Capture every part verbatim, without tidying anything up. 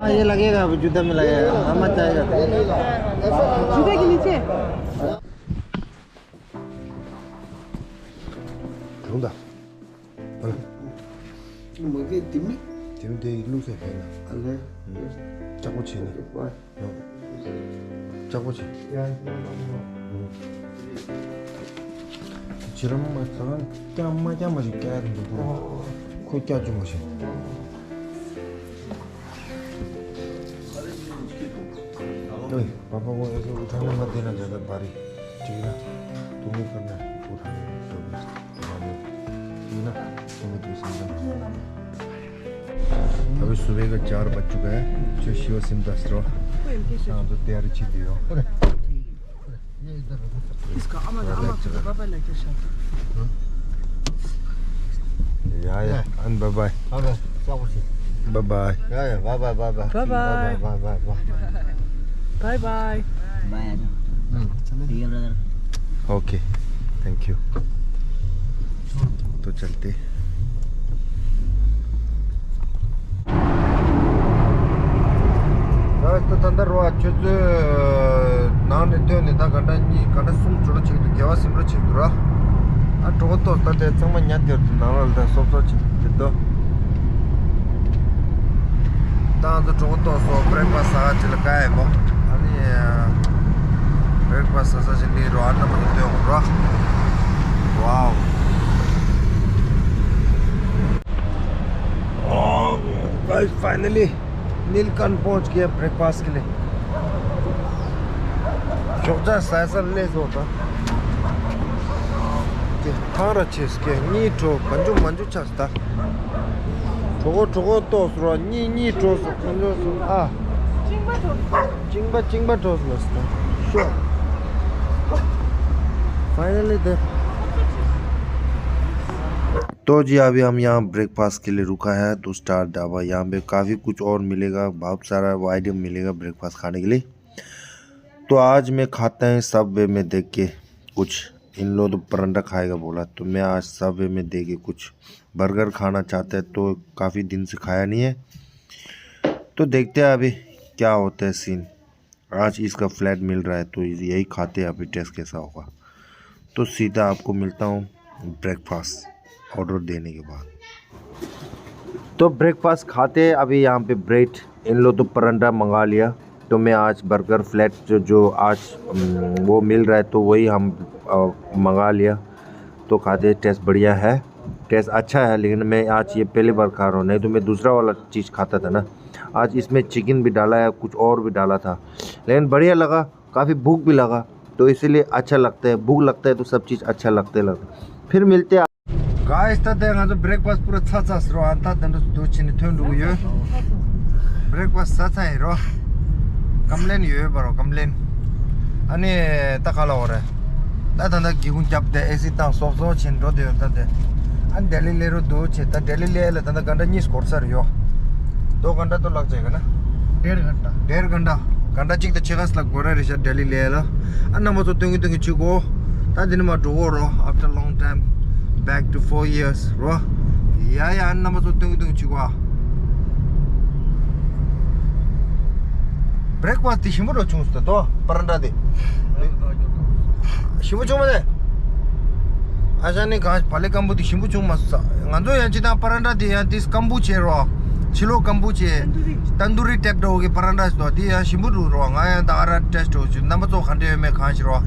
हाँ, ये लगेगा, अभी जूता में लगेगा, हम मत जाएगा। जूते के नीचे। ढूंढा। मुझे दिमी। दिमी दे लू से है ना। अरे। हम्म। चाकू छीने। बाय। ལྕགས་པོ་ཆེ། ཁྱེད་རང་མ་ཚང་སྐྱ་མ་སྐྱ་མ་ཞིག་སྐྱ་རིང་པོ་འདུག་ཁོ་སྐྱ་ཅུང་མ་ཞིག་ཨོའི་པ་པ་ཝོ་ཨེ་ཟོ་ཨུ་ཐང་ནས་མ་དེ་ན་ཇ་ད་བ་རི་ཅིག་ན་དུ་མི་ཁར་ན་ཨུ་ཐང་ནས་འགྲོ་གི་ཡིན་ན་དུ་མི་དུ་སེམས་ཙམ། अभी सुबह का चार बज चुका है। जो शिव सिमदास रो। हाँ, तो तैयारी चल रही हो। इसका आमा, आमा, बाबा लगे शायद। या, या, and bye bye। Bye bye। Bye bye। या, या, bye bye, bye bye। Bye bye। Bye bye, bye bye। Bye bye। Bye। हम्म। ठीक है, brother। Okay, thank you। तो चलते। ད་ད་ད་ད་རོ་ཨ་ཆུ་ཚོད་ནང་ནས་ཐོན་ནས་ད་ག་འདྲ་གཉིས་ག་འདྲ་གསུམ་ཅོ་རོ་ཅིག་འདུག་བརྒྱད་པ་སེམས་རོ་ཅིག་འདུག་ར། ཨ་གྲོགས་ཏོ་ད་དེ་ཚང་མ་ཉལ་དེར་དུ་ནང་ལ་ད་སོབ་སོབ་ཅིག་དེ་དོ། ད་ང་ཚོ་གྲོགས་ཏོ་སོ་བྷི་རེག་ཕ་སི་ཟ་ཅི་ལ་ཀ་ཡེ་མོ། ཨ་ནི་བྷི་རེག་ཕ་སི་ཟ་ས་ཅི་འདི་རོ་ཨ་ན་མ་ཚོ་སྟོན་འོང་ར། ཝའོ། गाइस, फाइनली नीलकंठ पहुंच गया ब्रेकफास्ट के लिए। ཞོགས་ཇ་ཟ་ས་སླེབས་སོང་ད། ཀྱེ་ཐང་ར་ཆེས་ཀྱེ་གཉིས་གྲོ་ག་འཇུ་མ་འཇུ་ཆགས་ད། གྲོ་གོ་གྲོ་གོ་ཏོག་སོ་ར་གཉིས་གཉིས་གྲོ་སོ་ག་འཇུ་སོ་ཨ། ཅིང་པ་ཅིང་པ་གྲོ་སོ་ལ་སོ་ད། ཤོ། फाइनली दे। तो जी, अभी हम यहाँ ब्रेकफास्ट के लिए रुका है, दो स्टार ढाबा। यहाँ पे काफ़ी कुछ और मिलेगा, बहुत सारा आइटम मिलेगा ब्रेकफास्ट खाने के लिए। तो आज मैं खाता है सबवे में देख के कुछ, इन लोग तो परांठा खाएगा बोला, तो मैं आज सबवे में देख के कुछ बर्गर खाना चाहता है, तो काफ़ी दिन से खाया नहीं है। तो देखते हैं अभी क्या होता है सीन। आज इसका फ्लैट मिल रहा है, तो यही खाते हैं अभी, टेस्ट कैसा होगा। तो सीधा आपको मिलता हूँ ब्रेकफास्ट ऑर्डर देने के बाद। तो ब्रेकफास्ट खाते हैं अभी यहाँ पे ब्रेड, इन लोग तो परांठा मंगा लिया, तो मैं आज बर्गर फ्लैट जो, जो आज, हम्म, वो मिल रहा है, तो वही हम, अ, मंगा लिया। तो खाते हैं, टेस्ट बढ़िया है, टेस्ट अच्छा है, लेकिन मैं आज ये पहली बार खा रहा हूँ, नहीं तो मैं दूसरा वाला चीज़ खाता था ना। आज इसमें चिकन भी डाला है, कुछ और भी डाला था, लेकिन बढ़िया लगा, काफ़ी भूख भी लगा, तो इसीलिए अच्छा लगता है, भूख लगता है तो सब चीज़ अच्छा लगते लगता है। फिर मिलते हैं। गाइस, ད་ལྟ་ང་ཚོ་བྷི་རེག་ཕ་སི་པུ་ར་ཚ་ཚ་ཟེར་བ་ཨ་ད་དེ་འདྲ་འདུག་ཕྱིན་ནས་ཐོན་འགྲོ་གི་ཡོད། བྷི་རེག་ཕ་སི་ཚ་ཚ་ཡིན་རོ། ཀམ་པི་ལེན་ཡོད་པ་རོ་ཀམ་པི་ལེན། ཨ་ནི་ད་ག་ལ་འོ་རེད། ད་ད་ད་སྒེའུ་ཁུང་བརྒྱབ་སྟེ་ཨེ་སི་བཏང་སོབ་སོབ་བྱས་འགྲོ་བསྡད་ཡོད་ད་དེ། ཨ་ལྡི་ལི་སླེབས་རོ་འདུག་བྱས་ད་ལྡི་ལི་སླེབས་ལ་ད་ད་ག་འདྲ་གཉིས་སྐོར་ཚར་ཡོད། དོ་ག་འདྲ་དོ་ལག་བྱས་ག་ན། डेढ़ घंटा। डेढ़ घंटा। घंटा གཅིག་དང་ཕྱེད་ཀ་ཙམ་ལ་འགོར་ར་རེད་ཤག་ལྡི་ལི་སླེབས་ལ། ཨ་རྣམ་པ་ཚོ་སྟོན་གི་སྟོན་གི་བྱེད་གོ། ད་འདི་ནས་མར་འགྲོ་གོ་རོ། After long time, back to four years རོ། ཡ་ཡ་ཨ་རྣམ་པ་ཚོ་སྟོན་གི་སྟོན་གི་བྱེད་གོ་ཨ། བྷི་རེག་ཕ་སི་དེ་ཞིམ་པོ་རོ་བྱུང་སོང་ད་དོ་པ་ར་འདྲ་དེ། ཞིམ་པོ་བྱུང་མ་རེད། ཨ་ཞང་ནི་གང་བ་ལེ་སྐམ་པོ་དེ་ཞིམ་པོ་བྱུང་མ་སོང་། ང་ཚོ་ཡང་ཅི་དང་པ་ར་འདྲ་དེ་ཡང་དེ་སྐམ་པོ་བྱས་རོ། ཕྱི་ལོགས་སྐམ་པོ་བྱས། ཏན་དུ་རི་ཊེབ་འདྲ་བོ་གི་པ་ར་འདྲ་ཞིག་འདུག་དེ་ཡང་ཞིམ་པོ་འདུག་རོ། ང་ཡང་ད་ག་ར་ཊེསི་འོ་ཅུ་རྣམ་པ་ཚོ་ག་འདྲ་ཡོད་མེད་གང་ཞིག་རོ།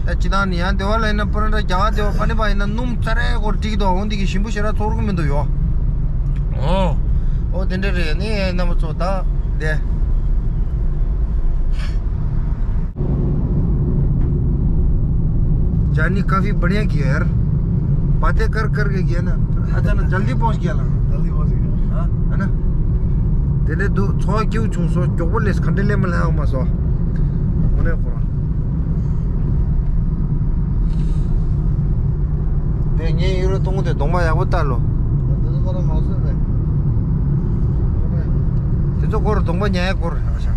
ད་ཅི་དང་ནི་ཡང་དེ་བ་ལ་ཡིན་ན་པ་ར་འདྲ་རྒྱ་གར་དེ་བ་པ་ནི་པ་ཡིན་ན་སྣུམ་ཙ་རེ་སྐོར་ཏིག་དོ་འོང་དེ་གི་ཞིམ་པོ་ཞེ་དྲག་ཚོར་གི་མི་འདུག་ཡོ། ཨོ། ཨོ་དེ་འདྲ་རེད་ནི་རྣམ་པ་ཚོ་ད་དེ། जर्नी काफी बढ़िया की है यार। बातें कर कर के किया ना। अचानक जल्दी पहुंच गया ना। जल्दी पहुंच गया। हाँ, है ना? तेरे दो छो क्यों छू सो क्यों बोले खंडे ले मिला हूं सो। उन्हें को। ते ये यूरो तुम दे दोंबा या वो तालो। तो तो पर मौसम है। ते तो कोर दोंबा न्याय कोर। अच्छा।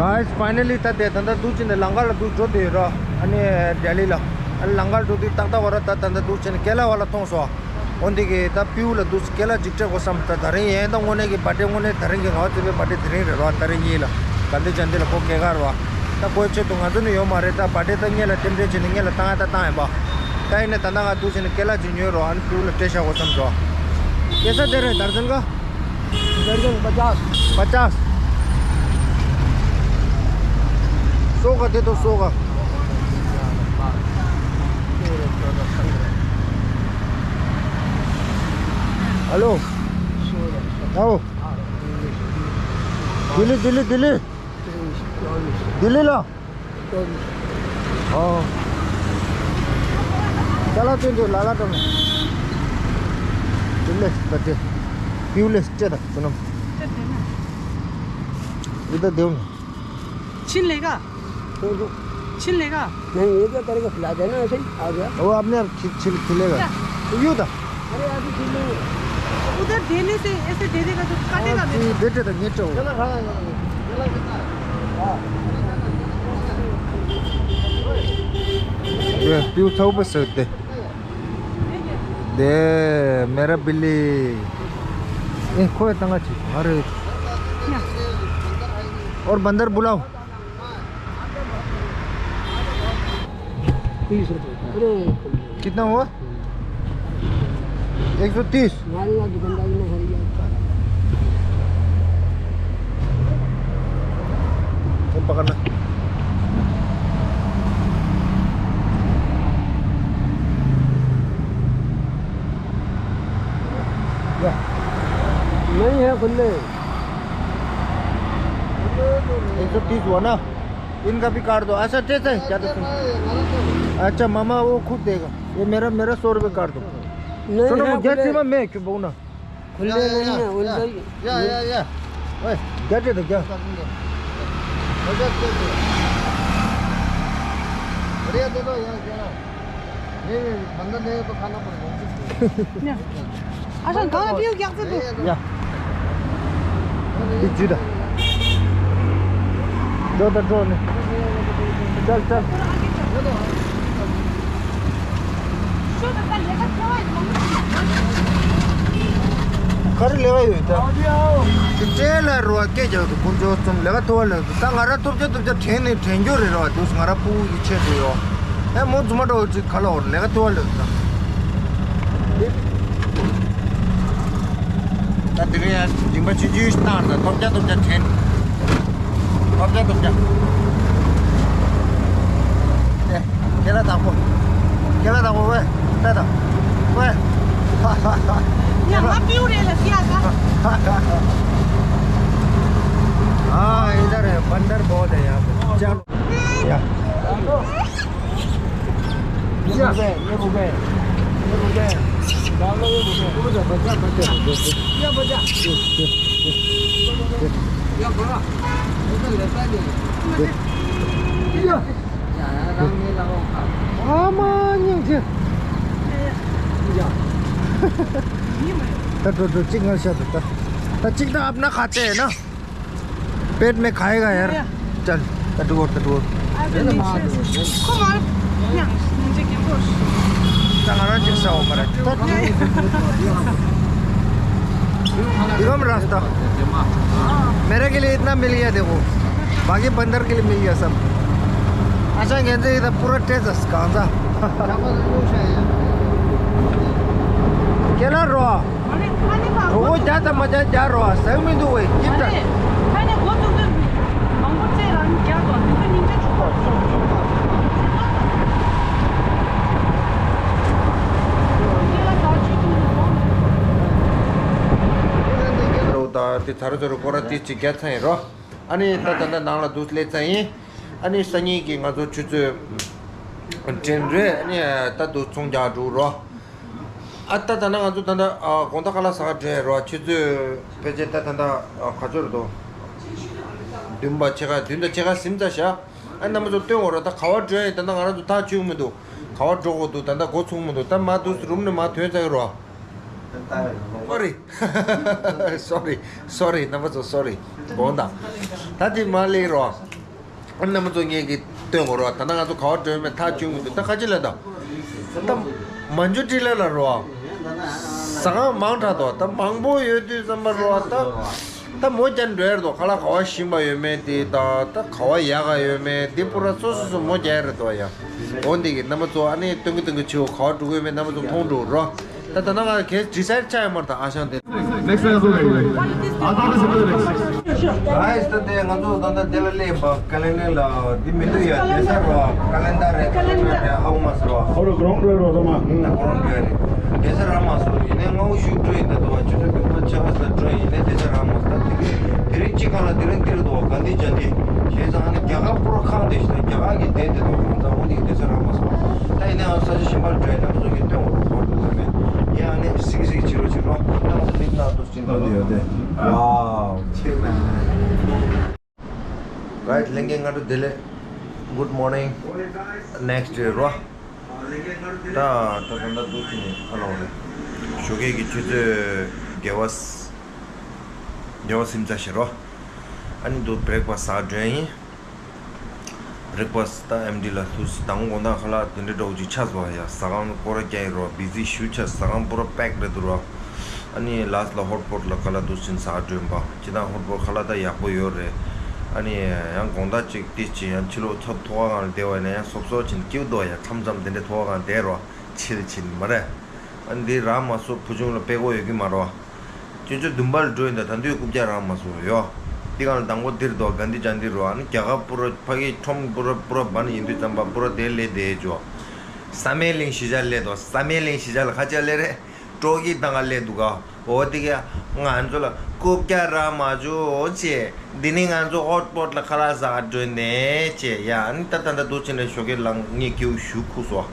गाइस, फाइनली ད་དེ་ད་ལྟ་འདུག་ཅིག་ནས་ལམ་ཁ་ལ་འདུག་འགྲོ་བསྡད་ཡོད་ར། ཨ་ནི་ལྡི་ལི་ལ། ཨ་ལང་ཀར་འགྲོ་དུས་ཏག་ཏག་བར་ད་ད་ད་འདུག་བྱས་ནས་ཀེ་ལ་བ་ལ་མཐོང་སོང་། འོ་འདི་གི་ད་པིའུ་ལ་འདུག་ཀེ་ལ་ཅིག་སྤྲད་དགོས་བསམ། ད་ད་རིང་ཡན་ད་དངོས་གནས་ཀྱི་བྷར་ཌེ་དངོས་གནས་ད་རིང་གི་ང་ཚོ་པའི་བྷར་ཌེ་དེ་རིང་རེད་རོ། ད་རིང་གཉིས་ལ་ག་འདི་ཅན་འདི་ལ་ཁོ་སྐྱེས་སྐར་རོ། ད་ཁོའི་ཆེད་དུ་ང་ཚོ་ནི་ཡོད་མ་རེད། ད་བྷར་ཌེ་ད་ངེད་ལ་རྟེན་འབྲེལ་བྱས་ནས་ངེད་ལ་བཏང་ཡ་ད་བཏང་ཡིན་པ། ད་ཡིན་ནས་ད་ད་ང་འདུག་བྱས་ནས་ཀེ་ལ་ཅིག་ཉོས་རོ། ཨ་ནི་པིའུ་ལ་སྤྲད་བཞག་དགོས་བསམ་སོང་། कैसा दे रहे हैं दर्जन का? दर्जन पचास। पचास। सौ का दे दो, सौ का। हेलो। आओ। दिल्ली, दिल्ली, दिल्ली। दिल्ली ला। हाँ। चला, तू जो लाला तो। दिल्ली, बच्चे। पीयू ले, चेता, सुनो। इधर दे ना। छीन लेगा? तो जो छीन लेगा? नहीं, ये क्या करेगा, खिला देना ऐसे ही, आ गया। वो अपने आप खि-, छिल-, खिलेगा। क्या? तो यूं था। अरे, अभी खिलेगा। उधर देने से, ऐसे दे देगा तो काटेगा हाँ, मेरे को। बेटे तो ये तो। ये पीयू था ऊपर से दे। दे, मेरा बिल्ली। ए, खोए तंगा छी। अरे। क्या? और बंदर बुलाओ। तीस रुपये का। अरे। कितना हुआ? एक सौ तीस। हमारे यहाँ दुकानदार ने हर यहाँ का। सब पकड़ना। या। नहीं है खुले। एक सौ तीस हुआ ना? इनका भी काट दो। अच्छा, ठीक है, क्या तो सुन। अच्छा, मामा वो खुद देगा। ये मेरा, मेरा सौ रुपये काट दो। नहीं सुनो, है मुझे खुले। मैं क्यों बोलना? खुले या, या, नहीं है, या, उनका ही या, या, या। ओए, क्या दे दो, क्या? बढ़िया दे दो, यार, क्या? ये बंदर नहीं है तो खाना पड़ेगा। या। अच्छा, गाना भी क्या से दो? या। ये जुदा। दो तो दो ने। चल, चल। གར་ལས་ཀ་ཡོད་ད། དེ་ལ་རོ་སྐད་རྒྱག་ཏུ་དཀོན་མཆོག་གསུམ་ལས་ཀ་ཐོབ་པ་ལས་ད་ང་ར་ཐོབ་ཆ་ཐོབ་ཆ་དྲན་ནས་དྲན་རྒྱུ་རེད་རོ། དུས་ང་ར་ཕྲུ་གུ་ཡི་ཆེད་དུ་ཡོ། ཨེ་མོ་རྫུན་མ་འགྲོ་ཅིག་ག་ལ་འོར་ལས་ཀ་ཐོབ་པ་ལས་ད། ད་དེ་རིང་ཡང་སྦྱིན་པ་ཆུང་ཆུང་ཞིག་བཏང་ད། ཐོབ་ཆ་ཐོབ་ཆ་དྲན། ཐོབ་ཆ་ཐོབ་ཆ། ཨེ། ཁྱེད་ལ་བདག་པོ། ཁྱེད་ལ་བདག་པོ་ཝེ། ད་ད། ཝེ། ཡ་ང་པིའུ་རེད་ལ་སི་ཡ་ད། हाँ, इधर है, बंदर बहुत है यहाँ पे। चलो। या। ये रुपए, ये रुपए, ये रुपए। डाल दो ये रुपए। रुपए, बचा, बचा। ये बचा। ये बड़ा। ये तो लेता ही नहीं। या। आमा, न्यू। ད་འགྲོ་འགྲོ་གཅིག་ངར་ཤ་ད། ད་གཅིག་ད་अपना खाते हैं ना। पेट में खाएगा यार। चल। ད་འགྲོ་ད་འགྲོ། ཁོ་མར། ཡང་། ང་ཚོ་རྒན་པོ། ད་ང་རང་གཅིག་ཟ་འོ་མ་རེད། ये कम रास्ता। मेरे के लिए इतना मिल गया, देखो, बाकी बंदर के लिए मिल गया सब। अच्छा, कहते हैं, इधर पूरा टेस्ट है, कौन सा? केला रो। वो ज्यादा मजा जा रहा, सही में दो है, कितना? ད་དེ་ཚར་ཚར་སྐོར་ར་དེ་གཅིག་རྒྱག་ཚར་ཡིན་རོ། ཨ་ནི་ད་ད་ད་ནང་ལ་འདུག་སླེབས་ཚར་ཡིན། ཨ་ནི་སང་ཉིན་གྱི་ང་ཚོ་ཆུ་ཚོད་དྲན་རེད། ཨ་ནི་ད་འདུག་ཚོང་རྒྱག་འགྲོ་རོ། ཨ་ད་ད་ན་ང་ཚོ་ད་ད་དགོང་དག་ཁ་ལག་ཟ་ག་འགྲོ་ཡ་རོ། ཆུ་ཚོད་ཕལ་ཆེར་ད་ད་ད་ག་ཚོད་རེད་དོ། བདུན་པ་ཕྱེད་ཀ་བདུན་དང་ཕྱེད་ཀ་ཟིན་ཚར་ཤག་ཨ་རྣམ་པ་ཚོ་སྟོན་འོ་ར། ད་ག་བ་འགྲོ་ཡ་ཡིན། ད་ད་ང་རང་ཚོ་ཐག་ཆོད་མི་འདུག་ག་བ་འགྲོ་དགོས་འདུག་ད་ད་འགོ་ཚུགས་མི་འདུག་ད་མ་འདུག་རུམ་ནས་མ་ཐོན་ཚར་ཡོད་རོ། སོ་རི། སོ་རི། སོ་རི། རྣམ་པ་ཚོ་སོ་རི། དགོངས་དག་ད་དེ་མ་ལེགས་རོ། རྣམ་པ་ཚོ་ངེད་ཀྱི་ སྟོན་དགོས་རོགས། ད་ལྟ་ང་ཚོ་ག་བ་འགྲོ་ཡོད་མེད་ཐག་ཆོད་མི་འདུག་ད་ཁ་ཅིག་ལ་ད། ད་མན་ཇུ་ཊི་ལ་ལ་རོགས། ཟ་ཁང་མང་དྲགས་འདུག་ད་མང་པོ་ཡོད་དུས་ཙམ་པ་རོགས་ད། ད་མོ་རྒྱག་འགྲོ་ཡ་རེད་དོ། ཁ་ལག་ག་བ་ཞིམ་པ་ཡོད་མེད་དེ་དང་། ད་ག་བ་ཡག་ག་ཡོད་མེད་དེ་པུ་ར་སོ་སོ་སོ་མོ་རྒྱག་ཡ་རེད་དོ་ཡ། འོ་འདི་གི་རྣམ་པ་ཚོ་ཨ་ནི་སྟོན་གི་སྟོན་གི་ཆེའོ། ག་བ་འགྲོ་གི་ཡོད་མེད་རྣམ་པ་ཚོ་མཐོང་འགྲོ་རོགས། ད་ད་ན་ང་གས་ཌི་སའིཌ་ཆགས་ཡོད་མ་རེད་ད། ཨ་ཞང་དེ། Next time also very good. ཨ་ད་ད་སི་པ་རེད། ག་ཡིས་ད་དེ་ང་ཚོ་ད་ལྟ་དེ་ལ་སླེབས་པ་ཀ་ལེ་ནེ་ལ་འདི་མི་འདུག་ཡ། དེ་ས་རོ་ཀ་ལེན་ཌར་རེད། ཀ་ལེན་ཌར་རེད། ཨའུ་མ་སི་རོ། ཨོ་རོ་གོང་འགྲོ་རོ་ད་མ། ད་གོང་འགྲོ་རེད། དེ་ས་ར་མ་སོ་ཡིན་ནའི་ང་འུ་ཤུ་འགྲོ་ཡིན་ད་དོ་བ་ཆུ་ཚོད་བདུན་པ་ཆ་ས་འགྲོ་ཡིན་ནའི་དེ་ས་ར་མ་སོ། ད་དེ་དེ་རིང་གཅིག་གང་ལ་དེ་རིང་འདིར་དོ་བ་ག་འདི་ཅན་དེ་བྱས་ཙང་ཨ་ནི་རྒྱ་གར་པུ་ར་ཁང་དེ་ཞིག་ད་རྒྱ་གར་གྱི་དེ་དེ་དོ་གང་ཙང་འོ་འདི་དེ་ས་ར་མ་སོ། ད་ཡིན་ནའི་ང་ས་ཆ་གཞན་པར་འགྲོ་ཡིན་ན་ང་ཚོ་གི་སྟོན་འོ་རོ་གོ་འགྲོ་གི་མེད། ཡིན་ཨ་ནི་སིག་སིག་བྱེད་རོགས་བྱེད་རོགས། ད་ང་ཚོ་མིག་ནང་དུ་ཅིག་འགྲོ་དེ་ཡོད་དེ། Wow, chill man. Right, ལྷན་རྒྱས་སྔ་དྲོ་བདེ་ལེགས། Good morning. Next day རོ། ད་ད་ད་ད་འདུག་ཅིག་ནས་ཨ་ལོ་རེད། ཞོགས་ཀས་ཀྱི་ཆུ་ཚོད་བརྒྱད་པ། བརྒྱད་པ་ཟིན་ཚར་ཤག་རོ། ཨ་ནི་འདུག་བྷི་རེག་ཕ་སི་ཟ་འགྲོ་ཡིན། བྷི་རེག་ཕ་སི་ད་ཨེམ་ཌི་ལ་ལྷུས་སི་དང་དགོང་དག་ཁ་ལག་དེ་འདྲ་འདྲ་བོ་ཅིག་ཆགས་སོང་ཡ། ཟ་ཁང་སྐོར་ར་རྒྱག་ཡིན་རོ། བི་ཟི་ཞེ་པོ་ཆགས། ཟ་ཁང་པུ་ར་པེག་རེད་འདུག་རོ། ཨ་ནི་ལཱ་སི་ལ་ཧོཊ་པོཊ་ལ་ཁ་ལག་འདུག་སེ་ཟ་འགྲོ་ཡིན་པ། སྤྱིར་བཏང་ཧོཊ་པོཊ་ཁ་ལག་ད་ཡག་པོ་ཡོད་རེད། ཨ་ནི་ཡང་དགོང་དག་ཅིག་ཏིས་ཅིག་ཡང་ཕྱི་ལོགས་ཚ་ཐོག་ཁ་སྒང་ལ་བསྡད་པ་ཡིན་ན་ཡང་སོབ་སོབ་ཅིག་སྐྱིད་པོ་འདུག་ཡ། མཚམས་མཚམས་དེ་འདྲའི་ཐོག་ཁ་སྒང་བསྡད་རོ། ཆིལ་ཆིལ་མ་རེད། ཨ་ནི་འདི་རག་མ་སོང་། བུ་ཆུང་ལ་སྤྲད་དགོས་ཡོད་ཀྱི་མ་རེད་བ། སྤྱི་ཚོད་བདུན་པ་ལ་འགྲོ་ཡིན་ད། ད་དུང་རྐུབ་བཀྱག་རག་མ་སོང་ཡོ། འདི་གང་ལ་དང་པོ་འདིར་དོ་ག་འདི་ཅན་འདི་རོ། ཨ་ནི་རྒྱ་གར་པུ་ར་ཕ་གི་ཁྲོམ་པུ་ར་པུ་ར་བ་ནི་ཡིན་དུས་ཙམ་པ་པུ་ར་དེ་ལས་དེ་ཅོ། བསམ་ཡས་གླིང་གཞིས་ཆགས་ལས་དོ། བསམ་ཡས་གླིང་གཞིས་ཆགས་ལ་ཁ་ཆེ་ལས་རེད། ཀྲོ་གི་དང་ག་ལས་འདུག་ག་འོ་དེ་ག་ང་ཚོ་ལ་རྐུབ་བཀྱག་རག་མ་བྱུང་ཅེས། འདི་ནི་ང་ཚོ་ཧོཊ་པོཊ་ལ་ཁ་ལག་ཟ་འགྲོ་ནས་ཅེས་ཡ། ཨ་ནི་ད་ད་ད་འདུག་ཅིག་ནས་ཞོགས་ཀས་ལངས་ངས་སྐྱེའུ་ཞུ་ཁུག་སོ།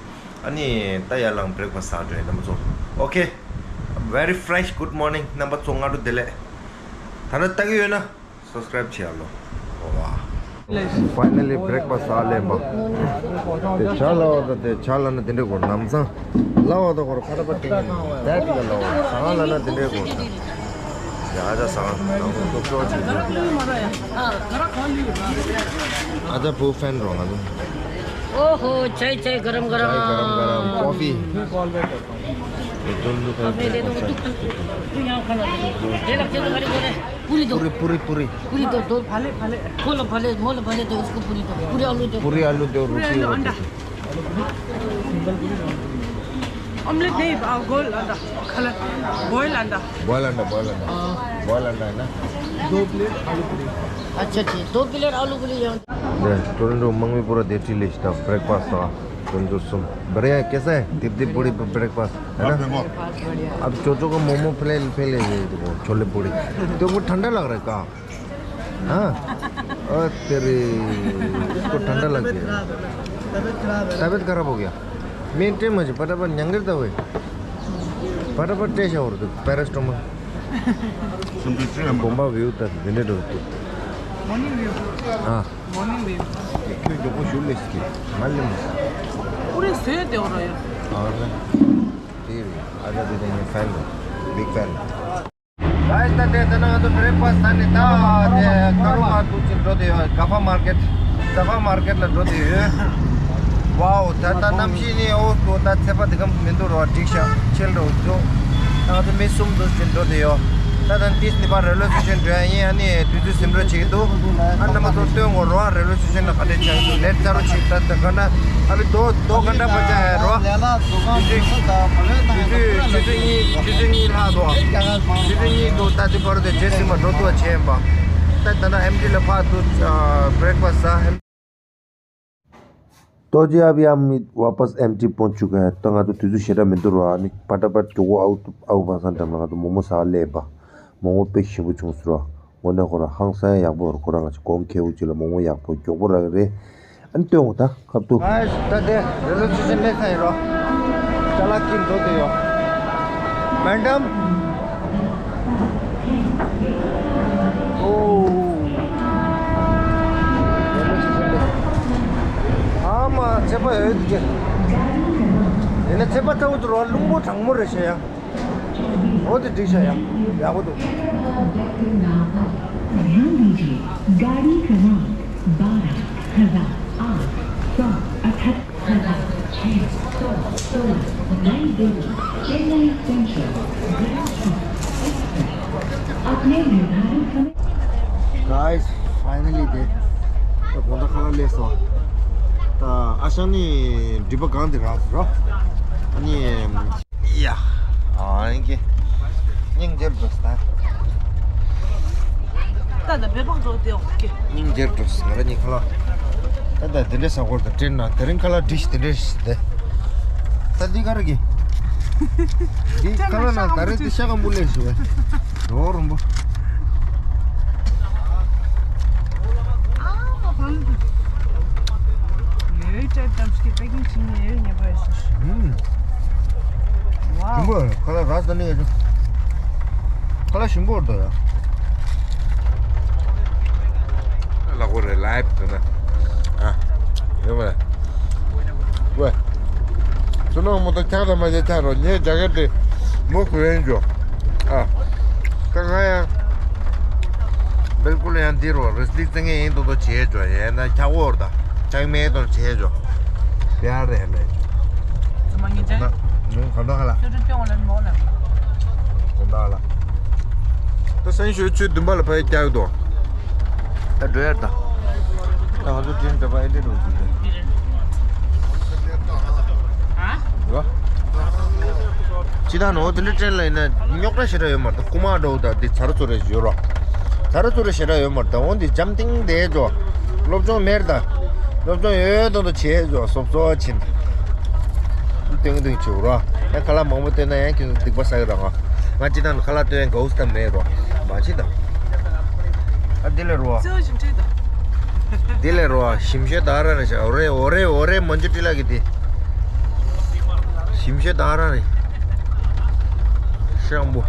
ཨ་ནི་ད་ཡར་ལངས་བྷི་རེག་ཕ་སི་ཟ་འགྲོ་ཡིན་རྣམ་པ་ཚོ། Okay, very fresh good morning རྣམ་པ་ཚོ། སྔ་དྲོ་བདེ་ལེགས། ད་ལྟ་ལྟ་གི་ཡོད་ན་སབ་སི་ཀ་རེབ་བྱེད་ཡ་ལོ། ཨོ་བ། Finally བྷི་རེག་ཕ་སི་ཟ་སླེབས་པ། དེ་ཇ་ལ་བ་དང་དེ་ཇ་ལ་ན་དེ་འདྲ་གོ་ནམ་སང་ལ་བ་དང་གོ་ར་ཁ་ར་པ་ཏིང་དེ་ཏི་ལ་ལ་བ་ཟ་ཁང་ལ་ན་དེ་འདྲ་གོ་ན། ཡ་ཨ་ཅག་ཟ་ཁང་དང་པོ་ཤོག་ཤོག་ཅིག་ཨ་ཅག་བུ་ཕན་རོ་ང་ཚོ། ओहो, चाय, चाय, गरम, गरम। चाय गरम गरम, कॉफी। ये दोनों का अबे, दे दो, तू, तू, तू यहाँ खाना दे दो। ये रख, ये तो गाड़ी बोले। पूरी दो। पूरी, पूरी, पूरी। पूरी दो, दो। फाले, फाले। खोलो, फाले, मोल, फाले दो, उसको पूरी दो। पूरी आलू दो। पूरी आलू दो, पूरी रोटी आलू, रोटी। अंडा। ऑमलेट नहीं, आ, गोल अंडा। खाला, बॉयल अंडा। बॉयल अंडा, बॉयल अंडा। हाँ। बॉयल अंडा है ना? दो प्लेट आलू पूरी। अच्छा, ठीक। दो प्लेट आलू पूरी यहाँ। 네, Toronto मंगवी पूरा देती लिस्ट था, ब्रेकफास्ट था। Toronto सुम। बढ़िया है, कैसा है? दीप दीप पूरी ब्रेकफास्ट, है ना? अब जो जो को मोमो पहले, पहले ये देखो, छोले पूरी। तो वो ठंडा लग रहा है क्या? हाँ? ओ तेरी, इसको ठंडा लग गया। तबीयत खराब है। तबीयत खराब हो गया। मेंटेन मजे, फटाफट न्यंगर था हुए। फटाफट टेस्ट और तो पैरास्टोमल। Bomba view था, दिने दो तो। Morning view. हाँ। Morning view. क्यों जो को शुरू इसकी? मालूम है। पूरे से दे हो रहा है। और? फिर आजा दे देंगे फैन, बिग फैन। गाइस, ད་ལྟ་ད་ནང་ང་ཚོ་བྷི་རེག་ཕ་སི་ཟ་ནས་ད་དེ་ཀ་རུ་མ་ཏུ་ཅིག་འགྲོ་དེ་ཡོད། ཀ་ཕ་མར་ཀེཊ། ཟ་ཕ་མར་ཀེཊ་ལ་འགྲོ་དེ་ཡོད། ཝའོ། ད་ལྟ་གནམ་གཤིས་ནི་ཨོ་ཏོ་ད་ཚད་པ་དེ་གམ་མི་འདུག་རོ། འགྲིག་ཤག་ཆེལ་འགྲོ་འདུག་ང་ཚོ་མི་གསུམ་འདུག་ཅིག་འགྲོ་དེ་ཡོད། ད་ད་ཏིས་ནི་པ་རེལ་ཝེ་སི་ཊེ་ཤན་འགྲོ་ཡ་ཡིན། ཨ་ནི་དུས་ཚོད་ཟིན་འགྲོ་བྱེད་ཀྱི་འདུག་ཨ་རྣམ་པ་ཚོ་སྟོན་དགོས་རོ། རེལ་ཝེ་སི་ཊེ་ཤན་ལ་ག་འདྲས་ཆགས་ཀྱི་འདུག་ལེཊ་ཚ་རུ་ཅིག་ད་ད་ག་འདྲ་ཨ་བི་དོ་དོ་ག་འདྲ་པ་ཅག་ཡ་རོ། དུས་ཚོད་དུས་ཚོད་ཆུ་ཚོད་གཉིས་ཆུ་ཚོད་གཉིས་ལྷག་འདུག་ཆུ་ཚོད་གཉིས་འདུག་ད་ཅི་བར་དུ་རྗེས་ཟིན་པ་འགྲོ་ཐུབ་པ་བྱས་པ། ད་ད་ལྟ་ཨེམ་ཊི་ལ་ཕར་དུ་བྷི་རེག་ཕ་སི་ཟ། तो जी, अभी हम वापस एमटी पहुंच चुका है। तो ང་ཚོ་དུས་ཚོད་ཞེ་དྲག་མི་འདུག་ར། ནི་ཕ་ཏ་པ་ཇོ་གོ་ཨའུ་ཨའུ་བ་སང་འགྲམ་ལ་ང་ཚོ་མོག་མོག་ཟ་སླེབས་པ། མོག་མོག་དཔེ་ཞིམ་པོ་བྱུང་སོང་ར། དངོས་གནས་ཁོ་ར་ཧང་སང་ཡག་པོ་ར། ཁོ་རང་ང་ཚོ་གོང་ཁེ་པོ་ཅིག་ལ་མོག་མོག་ཡག་པོ་མགྱོགས་པོ་རག་གི་རེད། ཨ་ནི་སྟོན་དགོས་ད་ཁབ་ཏུ། ཨ་ད་དེ་རེ་ལོ་ཆུ་ཚོད་སླེབས་ཚར་ཡིན་རོ། ཅ་ལག་ཁྱེར་འགྲོ་དེ་ཡོད། མེ་ཌམ། ཨོ། རེ་ལོ་ཆུ་ཚོད་སླེབས། ཨ་མ་ཚད་པ་ཡོད་ཀྱི། དེ་ནས་ཚད་པ་ལྟ་བུ་དུ་རོ། རླུང་པོ་གྲང་མོ་རེད་ཤག་ཡ། འོ་དེ་འགྲིག་ཤག་ཡ། ཡག་པོ་འདུག ध्यान दीजिए, गाड़ी क्रमांक बारह हजार आठ। Guys, finally དེ་ད་དགོང་དག་ཁ་ལག་སླེབས་སོང་། ད་ཨ་ཞང་ནི་སྒྲིབ་པ་གང་དེ་རག་རོ། ཨ་ནི། ཡ། ཨ་ནི་ཀྱེ། སྙིང་རྗེ་རུ་འགྲོ་སོང་ད། ད་ད་བེ་བག་འགྲོ་དེ་འོག་ཀྱེ། སྙིང་རྗེ་རུ་འགྲོ་སོང་ང་ར་གཉིས་ཁ་ལག་ད་ད་དེ་འདྲའི་ཟ་གོ་ད་དྲན་ན་དེ་རིང་ཁ་ལག་འགྲིག་དེ་འདྲའི་ཞིག་དེ། ད་འདི་ག་རེ་གི། འདི་ཁ་ལག་ན་ད་རེ་འདི་ཤ་སྐམ་པོ་སླེབས་ཤིག་བས། རོ་རོམ་པོ། ཨ་མ་ཕམ། ཡོད་ཅག་ཙམ་ཞིག་པེ་ཀིང་བྱིན་ནས་ཡོད་ཉེ་པ་ཡོད་ཤིག་ཧུམ། ཝའོ། ཞིམ་པོ་ཁ་ལག་རག་ད་ནི་ཡོད་ཅུ། ཁ་ལག་ཞིམ་པོ་འདུག་ཡ། ལག་པ་རེ་ལའིབ་འདུག་ན། ཨ། ཡོད་མ་རེད། ཝེ། སུ་ནང་མོ་ད་ཆག་ད་མ་ཆག་ཆག་རོ་ངའི་རྒྱ་གར་དེ་མོ་གུ་ཡན་འཇོ། ཨ། ད་ང་ཡང་། སྦེལ་ཀུལ་ཡང་འདི་རོ་རེས་ལིག་ཙེ་ངས་ཡིན་དོ་དོ་བྱེད་འཇོ་ཡན་ན་ཆག་འོར་ད་ཆག་མེད་དོ་བྱེད་འཇོ། བེ་ཨར་རེ་ཧེ་མེད། ཚོ་མ་ངེ་ཅན། ད་ནུ་ག་འདྲ་ཧ་ལ། ཚོ་ཚོ་སྐྱོང་ལ་མོ་ལ། ག་འདྲ་ཧ་ལ། ད་སན་ཤོད་ཆུ་བདུན་པ་ལ་ཕ་ཡི་རྒྱག་དོ། ད་འགྲོ་ཡར་ད། ད་ང་ཚོ་ཏྲིན་འདྲ་པ་ཨེ་འདྲ་འགྲོ་རྒྱུ་རེད། རོ། ཅི་ད་ནོ་དེ་འདྲ་ཏྲེན་ལ་ཡིན་ན་རྙོག་དྲ་ཞེ་དྲག་ཡོད་མ་རེད་ད་རྐུ་མ་འགྲོ་ད་འདི་ཚ་རུ་ཚུ་རེ་ཡོད་རོ། ཚ་རུ་ཚུ་རེ་ཞེ་དྲག་ཡོད་མ་རེད་ད་འོ་འདི་འཇམ་ཐིང་དེ་འགྲོ། སློབ་སྦྱོང་མེར་ད། སློབ་སྦྱོང་ཡོད་དོ་འདུག་བྱས་འགྲོ་སོབ་སོ་ཕྱིན། ཏིང་ཏིང་བྱེད་རོ། ཡ་ཁ་ལག་མང་པོ་བསྟན་ན་ཡང་ཁྱོད་ཚོ་སྡིག་པ་བསགས་ར་ང་། ང་ཅི་དང་ཁ་ལག་བསྟན་གའུ་སི་ད་མེད་རོ། མ་ཅི་དང་། ཨ་འདི་ལས་རོ། ཙེའོ་ཞིམ་ཁྲིད་དང་། འདི་ལས་རོ། ཞིམ་ཤོས་ད་ར་ནས་ཤ་འོ་རེ་འོ་རེ་འོ་རེ་མ་འཇུ་ཏི་ལ་གི་དེ། ཞིམ་ཤོས་ད་ར་ནས། ཤང་བུ།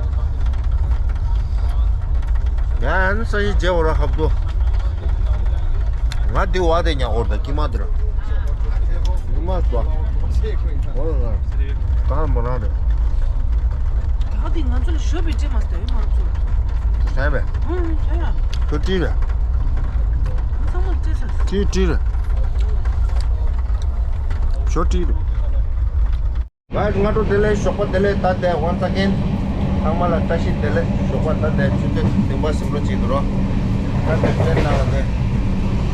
ཡ་ཨན་ས་ཡི་རྗེ་འོ་ར་ཧབ་དོ། ང་འདི་བ་དེ་ཉག་འོར་ད་ཀི་མ་དེ་ར། ཀི་མ་ཙོ། འོ་ལ་ལ། གང་མ་ན་རེད། ད་དེ་ང་ཚོ་ལ་ཞོ་བི་ཅེ་མ་སྟེ་མ་རུ་ཚོ། ཁྱོད་བྱས་པས། ཧུང་ཁྱོད་ཡ། ཁྱོད་བྲིས་རེད། ང་ཚང་མ་ཅེ་ས། ཁྱོད་བྲིས་རེད། ཞོ་བྲིས་རེད། ང་སྔ་དྲོ་བདེ་ལེགས་ཞོགས་པ་བདེ་ལེགས་ད་ལྟ་once again ཚང་མ་ལ་བཀྲ་ཤིས་བདེ་ལེགས་ཞོགས་པ་ད་ལྟ་ཆུ་ཚོད་བདུན་པ་ཟིན་འགྲོ་བྱེད་འདུག་རོགས། ད་ལྟ་ཚན་ནང་ལ་ནས་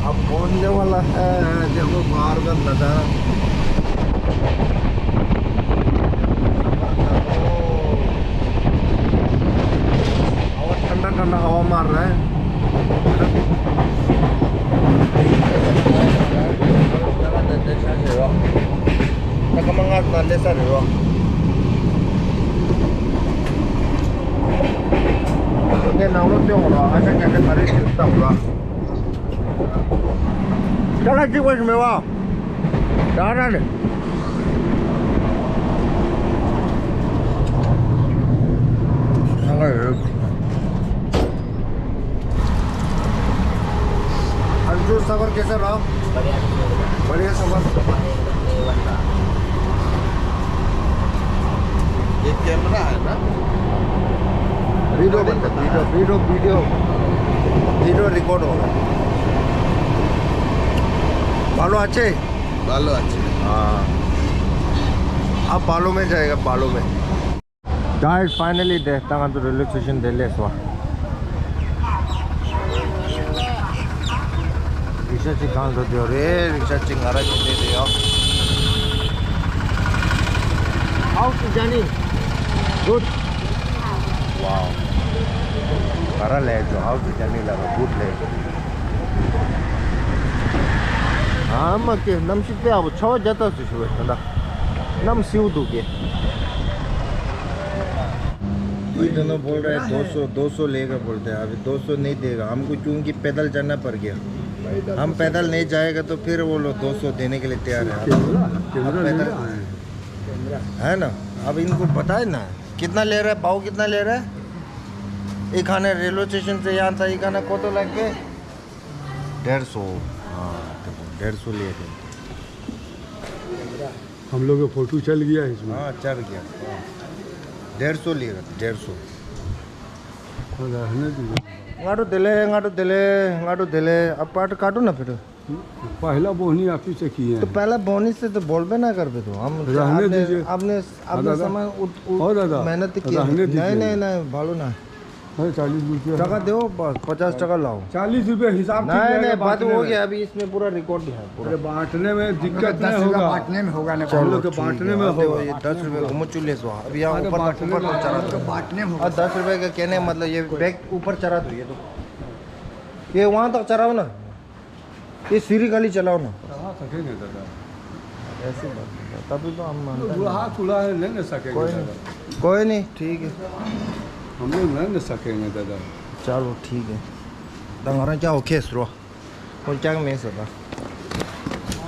ཨ་བོ་འདེ་བ་ལ་ཨ་འདེ་བ་མར་ག་ན་ད། हवा ठंडा ठंडा हवा मार रहा है। ད་ཀ་མ་ང་ད་ལེ་ས་རེད་རོ། དེ་ནང་ལོ་སྟོན་རོ། ཨ་ཅག་ཀྱང་དེ་ཕ་རེ་ཞིག་བཏང་རོ། ད་ལ་གཅིག་པ་ཞིག་མེད་བ། ད་ར་ནི། ལྷ་ཁ་ཡོད། अंशु, सफर कैसा रहा? बढ़िया। बढ़िया सफर। ये कैमरा है ना? वीडियो बनता, video, video, video. Video record हो रहा है। बालू अच्छे? बालू अच्छे। हाँ। अब बालू में जाएगा, बालू में। Guys, finally དེ་ད་ང་ཚོ་railway station དེ་སླེབས་སོང་། རིག་ཤ་གཅིག་གང་འགྲོ་རྒྱུ་རེད། རིག་ཤ་གཅིག་ང་ར་གཅིག་བསྡད་དེ་ཡོད། How's the journey? Good. Wow. ང་ར་ལས་ཇོ། How's the journey? ལ་ར་good ལས་ཇོ། ཨ་མ་ཀེ་གནམ་གཤིས་དཔེ་ཡག་པོ། ཆར་པ་བརྒྱ་ལྟར་སུ་ཞུ་བས་ད་ལྟ། གནམ་བསིལ་འདུག་གེ། ये दोनों बोल रहे हैं दो सौ, दो सौ लेगा बोलते हैं। अभी दो सौ नहीं देगा हमको, क्योंकि पैदल जाना पड़ गया। हम पैदल नहीं जाएगा तो फिर वो लोग दो सौ देने के लिए तैयार है। कैमरा, कैमरा लेने आए हैं। है ना? अब इनको बताए ना, कितना ले रहा है, भाव कितना ले रहा है? एक खाना रेलवे स्टेशन से यहाँ था, एक खाना को तो लग गए डेढ़ सौ। हाँ, देखो, डेढ़ सौ लिए थे। हम लोग का फोटो चल गया इसमें। हाँ, चल गया। हाँ। डेढ़ सौ लिए थे, डेढ़ सौ। रहने दीजिए। ང་དྲོ་བདེ་ལེགས། ང་དྲོ་བདེ་ལེགས། ང་དྲོ་བདེ་ལེགས། ཨ་པ་ཏྲ་ཀ་ཏོ་ན་ཕེ་ཏོ། पहला बोहनी आप ही से किए तो हैं। पहला बोहनी से तो बोल बे ना कर बे तो हम रहने आपने दीजिए। आपने आपने दादा। सामान उत, उत, और दादा, मेहनत की रहने नहीं दीजिए। नहीं नहीं भालू ना। अरे चालीस रुपये। टका दो बस पचास टका लाओ। चालीस रुपये हिसाब ठीक नहीं रहेगा नहीं बात बांटने हो में। गया अभी इसमें पूरा रिकॉर्ड है पूरा। अरे बांटने में दिक्कत दस नहीं रुपया होगा। बांटने में होगा ना। हम लोग चलो के ठीक बांटने है। में हाँ, तो होगा। ये दस रुपये को मुँह चूल्हे सो अभी यहाँ अरे ऊपर तक बांटने ऊपर में तक चढ़ा दो। बांटने में होगा। और दस रुपये का कहने मतलब ये बैग ऊपर चढ़ा दो ये तो। ये वहाँ तक चढ़ाओ ना। ये सीढ़ी खाली चलाओ ना। कहाँ थकेंगे दादा? ऐसी बात नहीं है, तभी तो हम मानते तो नहीं। बुढ़ा कूढ़ा है, नहीं ना सकेंगे कोई दादा। नहीं, कोई नहीं, ठीक है। हम लोग नहीं ना सकेंगे दादा। चलो ठीक है। तो हमारा क्या ओके सुरो? और क्या मैं सदा?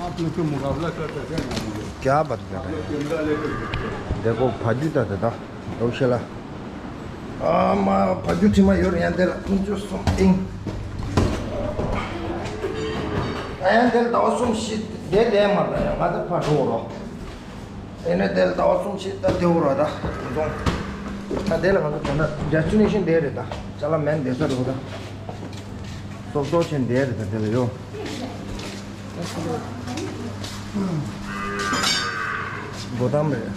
आप लोग के मुकाबला कर सकते हैं। क्या बात कर रहे हैं? देखो भाजू था दादा। ལོ་ཤེ་ལ། ཨ་མ་ཕ་རྒྱུ་ཁྲི་མ་ཡོད་རེད་ཡང་དེ་ལ་ཀུན་སྤྱོད་སོང་ཨིང་། ཨ་ཡང་དེ་ལ་ཟླ་བ་གསུམ་བཞི་དེ་བསྡད་མ་རེད་ཡང་ང་ད་ཕ་འགྲོ་རོགས། ཨེ་ནས་དེ་ལ་ཟླ་བ་གསུམ་བཞི་ད་དེ་འོ་ར་ད་དུང་། ད་དེ་ལ་ང་ཚོ་དོན་ན་ཌེ་སི་ཊི་ནེ་ཤན་དེ་རེད་ད། ཅ་ལག་མེད་བསྡད་ས་རེད་ད། སོབ་སོབ་ཆེན་དེ་རེད་ད་དེ་ལ་ཡོད། སྒོ་ཐམ་རེད།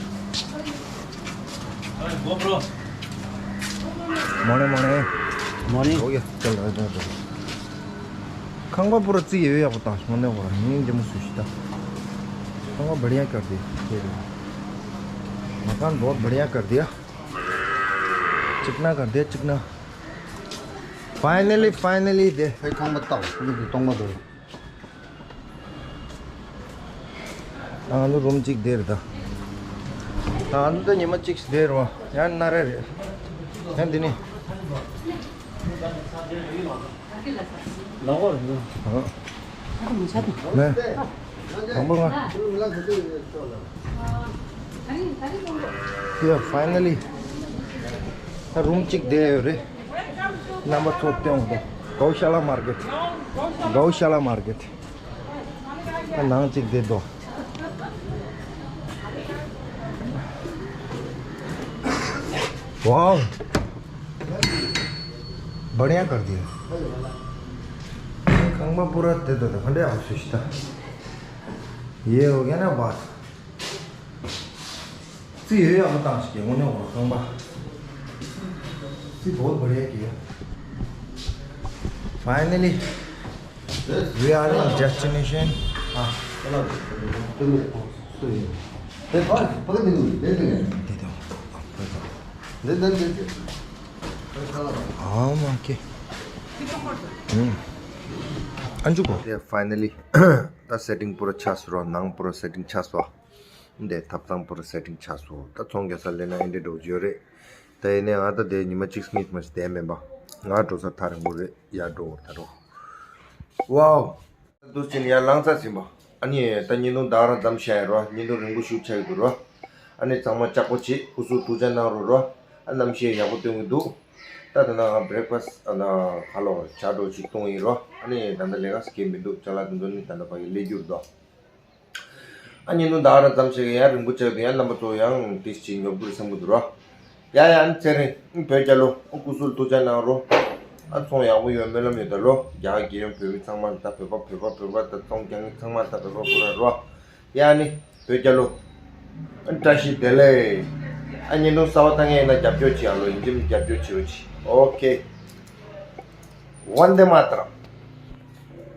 མོ་ནེ་མོ་ནེ། མོ་ནེ། ཨོ་ཡ། ཁང་པ་པུ་ར་རྩི་ཡོད་ཡག་པོ་དང་ངོ་ནེ་བ་ངའི་འདི་མོ་སུ་ཞིག་ད། ཁང་པ་བར་ཡ་ཀར་དེ་དེ་རེད། མ་ཀན་བྷོད་བར་ཡ་ཀར་དེ་ཡ། ཅིག་ན་ཀར་དེ་ཅིག་ན། ཕའི་ནལ་ལི་ཕའི་ནལ་ལི་དེ། ཕའི་ཁང་པ་བཏང་ཁོ་ཚོ་གི་གཏོང་མ་འདུག་ང་ཚོ་རུམ་གཅིག་དེར་ད། ད་ང་ཚོ་ད་ཉི་མ་གཅིག་དེར་བ་ཡང་ན་རེ་རེད། ཡང་འདི་ནི། ལ་འོར་ཡོད། ཨ་མི་ཆ་དང་། ནས། དང་པོ་ང་། Yeah, finally. ད་རུམ་གཅིག་དེར་ཡོད་རེད། རྣམ་པ་ཚོ་སྟོན་འདུག Gaushala Market. Gaushala Market. ཨ་ནང་གཅིག་བསྡད་དོ། Wow! बढ़िया कर दिया। खंबा पूरा दे दो, खंडे आवश्यकता। ये हो गया ना बात। सी है अब ताश के होने और खंबा। सी बहुत बढ़िया किया। Finally, we are in destination. हाँ। दे दो। हाँ, माँ के। हम्म। अंजू को। Finally, ད་སེ་ཊིང་པུ་ར་ཆགས་སོང་ར། ནང་པུ་ར་སེ་ཊིང་ཆགས་སོང་། འདི་ཐབ་ཚང་པུ་ར་སེ་ཊིང་ཆགས་སོང་། ད་ཚོང་རྒྱག་ས་སླེབས་ན་ཨེ་འདྲ་འགྲོ་རྒྱུ་རེད། ད་ཡིན་ནའི་ང་ད་དེ་ཉི་མ་གཅིག་གཉིས་མ་ཞིག་བསྡད་མེད་པ། ང་འགྲོ་ས་ཐག་རིང་པོ་རེད། ཡར་འགྲོ་བར་ད་རོ། ཝའོ། འདུག་ཅིང་ཡར་ལངས་ཚར་ཟིན་པ། ཨ་ནི་ད་བརྙན་ཐུང་ད་ག་རང་མཚམས་བཞག་ཡོད་རོ། བརྙན་ཐུང་རིང་པོ་ཞིག་ཆགས་ཀྱི་འདུག་རོ། ཨ་ནི་ཚང་མ་ལྕགས་པོ་བྱེད། སྐུ་གཟུགས་ཐུགས་ཅག་གནང་རོགས་རོ། ཨ་གནམ་གཤིས་ཡག་པོ་སྟོན་གྱི་འདུག་ད་ད་ལྟ་ང་བྷི་རེག་ཕ་སི་ཨ་ན་ཧ་ལོ་ཇ་འདྲ་ཅིག་བཏུང་ཡིན་རོ། ཨ་ནི་ད་ལྟ་ལས་ཀ་ཟེར་མཁན་མི་འདུག་ཅ་ལག་དེ་ཚོ་ནི་ད་ལྟ་ཕ་གི་སླེབས་རྒྱུ་རེད་དོ། ཨ་ཉིན་ནུ་ད་ར་ཙམ་ཞིག་ཡང་རིང་པོ་ཆགས་འདུག་ཡང་རྣམ་པ་ཚོ་ཡང་ཏིས་ཅིག་ཉོབ་འགྱུར་བསམ་གྱི་འདུག་རོ། ཡ་ཡ་ཨ་ནི་ཚེ་རིང་བོད་རྒྱལ་ལོ། སྐུ་གཟུགས་ཐུགས་ཅག་གནང་རོ། ཨ་ཚོང་ཡག་པོ་ཡོང་སྨོན་ལམ་ཡོད་ད་ལོ། རྒྱ་གར་རྒྱལ་ཡོངས་བོད་མི་ཚང་མ་ད་བོད་པ་བོད་པ་བོད་པ་ད་ཚོང་རྒྱག་མཁན་ཚང་མ་ད་བོད་པ་བོད་པ་རོ། ཡ་ཨ་ནི་བོད་རྒྱལ་ལོ། ཨ་བཀྲ་ཤིས་བདེ་ལེགས། ཨ་ཉིན་ནུ་གསར་པ་ལྟ་མཁན་ཡིན་ན་རྒྱབ་སྐྱོར་བྱེད་ཨ་ལོ། ཡིན་གཅིག་མིན་རྒྱབ་སྐྱོར་བྱེད་རོགས་གྱིས། ཨོ་ཁེ། ཝན་དེ་མ་ཏྲམ།